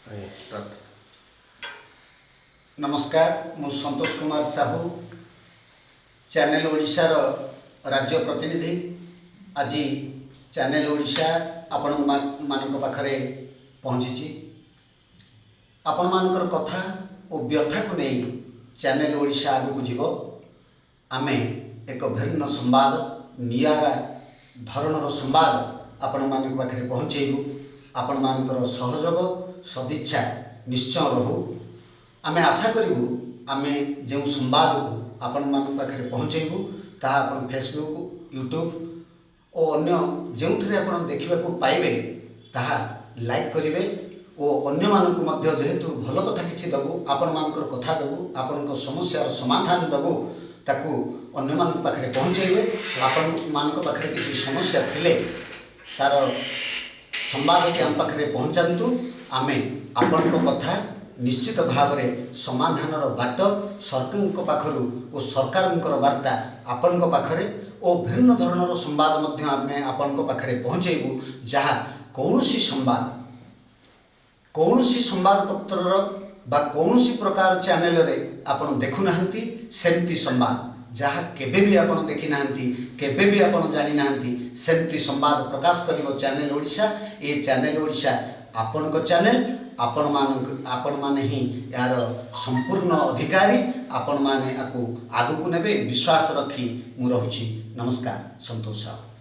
ଆଜ୍ଞା, ଷ୍ଟାର୍ଟ। ନମସ୍କାର, ମୁଁ ସନ୍ତୋଷ କୁମାର ସାହୁ, ଚ୍ୟାନେଲ ଓଡ଼ିଶାର ରାଜ୍ୟ ପ୍ରତିନିଧି। ଆଜି ଚ୍ୟାନେଲ ଓଡ଼ିଶା ଆପଣଙ୍କ ମାନଙ୍କ ପାଖରେ ପହଞ୍ଚିଛି। ଆପଣମାନଙ୍କର କଥା ଓ ବ୍ୟଥାକୁ ନେଇ ଚ୍ୟାନେଲ ଓଡ଼ିଶା ଆଗକୁ ଯିବ। ଆମେ ଏକ ଭିନ୍ନ ସମ୍ବାଦ, ନିଆରା ଧରଣର ସମ୍ବାଦ ଆପଣମାନଙ୍କ ପାଖରେ ପହଞ୍ଚେଇବୁ। ଆପଣମାନଙ୍କର ସହଯୋଗ, ସଦିଚ୍ଛା ନିଶ୍ଚୟ ରହୁ। ଆମେ ଆଶା କରିବୁ, ଆମେ ଯେଉଁ ସମ୍ବାଦକୁ ଆପଣମାନଙ୍କ ପାଖରେ ପହଞ୍ଚେଇବୁ, ତାହା ଆପଣ ଫେସବୁକ୍, ୟୁଟ୍ୟୁବ୍ ଓ ଅନ୍ୟ ଯେଉଁଥିରେ ଆପଣ ଦେଖିବାକୁ ପାଇବେ, ତାହା ଲାଇକ୍ କରିବେ ଓ ଅନ୍ୟମାନଙ୍କୁ ମଧ୍ୟ। ଯେହେତୁ ଭଲ କଥା କିଛି ଦେବୁ, ଆପଣମାନଙ୍କର କଥା ଦେବୁ, ଆପଣଙ୍କ ସମସ୍ୟାର ସମାଧାନ ଦେବୁ, ତାକୁ ଅନ୍ୟମାନଙ୍କ ପାଖରେ ପହଞ୍ଚେଇବେ। ଆପଣମାନଙ୍କ ପାଖରେ କିଛି ସମସ୍ୟା ଥିଲେ ତା'ର ସମ୍ବାଦଟି ଆମ ପାଖରେ ପହଞ୍ଚାନ୍ତୁ। ଆମେ ଆପଣଙ୍କ କଥା ନିଶ୍ଚିତ ଭାବରେ ସମାଧାନର ବାଟ ସରକାରଙ୍କ ପାଖରୁ ଓ ସରକାରଙ୍କର ବାର୍ତ୍ତା ଆପଣଙ୍କ ପାଖରେ ଓ ଭିନ୍ନ ଧରଣର ସମ୍ବାଦ ମଧ୍ୟ ଆମେ ଆପଣଙ୍କ ପାଖରେ ପହଞ୍ଚେଇବୁ, ଯାହା କୌଣସି ସମ୍ବାଦପତ୍ରର ବା କୌଣସି ପ୍ରକାର ଚ୍ୟାନେଲରେ ଆପଣ ଦେଖୁନାହାନ୍ତି। ସେମିତି ସମ୍ବାଦ ଯାହା କେବେ ବି ଆପଣ ଦେଖିନାହାନ୍ତି, କେବେ ବି ଆପଣ ଜାଣିନାହାନ୍ତି, ସେମିତି ସମ୍ବାଦ ପ୍ରକାଶ କରିବ ଚ୍ୟାନେଲ ଓଡ଼ିଶା। ଏ ଚ୍ୟାନେଲ ଓଡ଼ିଶା ଆପଣଙ୍କ ଚ୍ୟାନେଲ। ଆପଣମାନେ ହିଁ ଏହାର ସମ୍ପୂର୍ଣ୍ଣ ଅଧିକାରୀ। ଆପଣମାନେ ଆକୁ ଆଗକୁ ନେବେ, ବିଶ୍ୱାସ ରଖି ମୁଁ ରହୁଛି। ନମସ୍କାର। ସନ୍ତୋଷ ସାହୁ।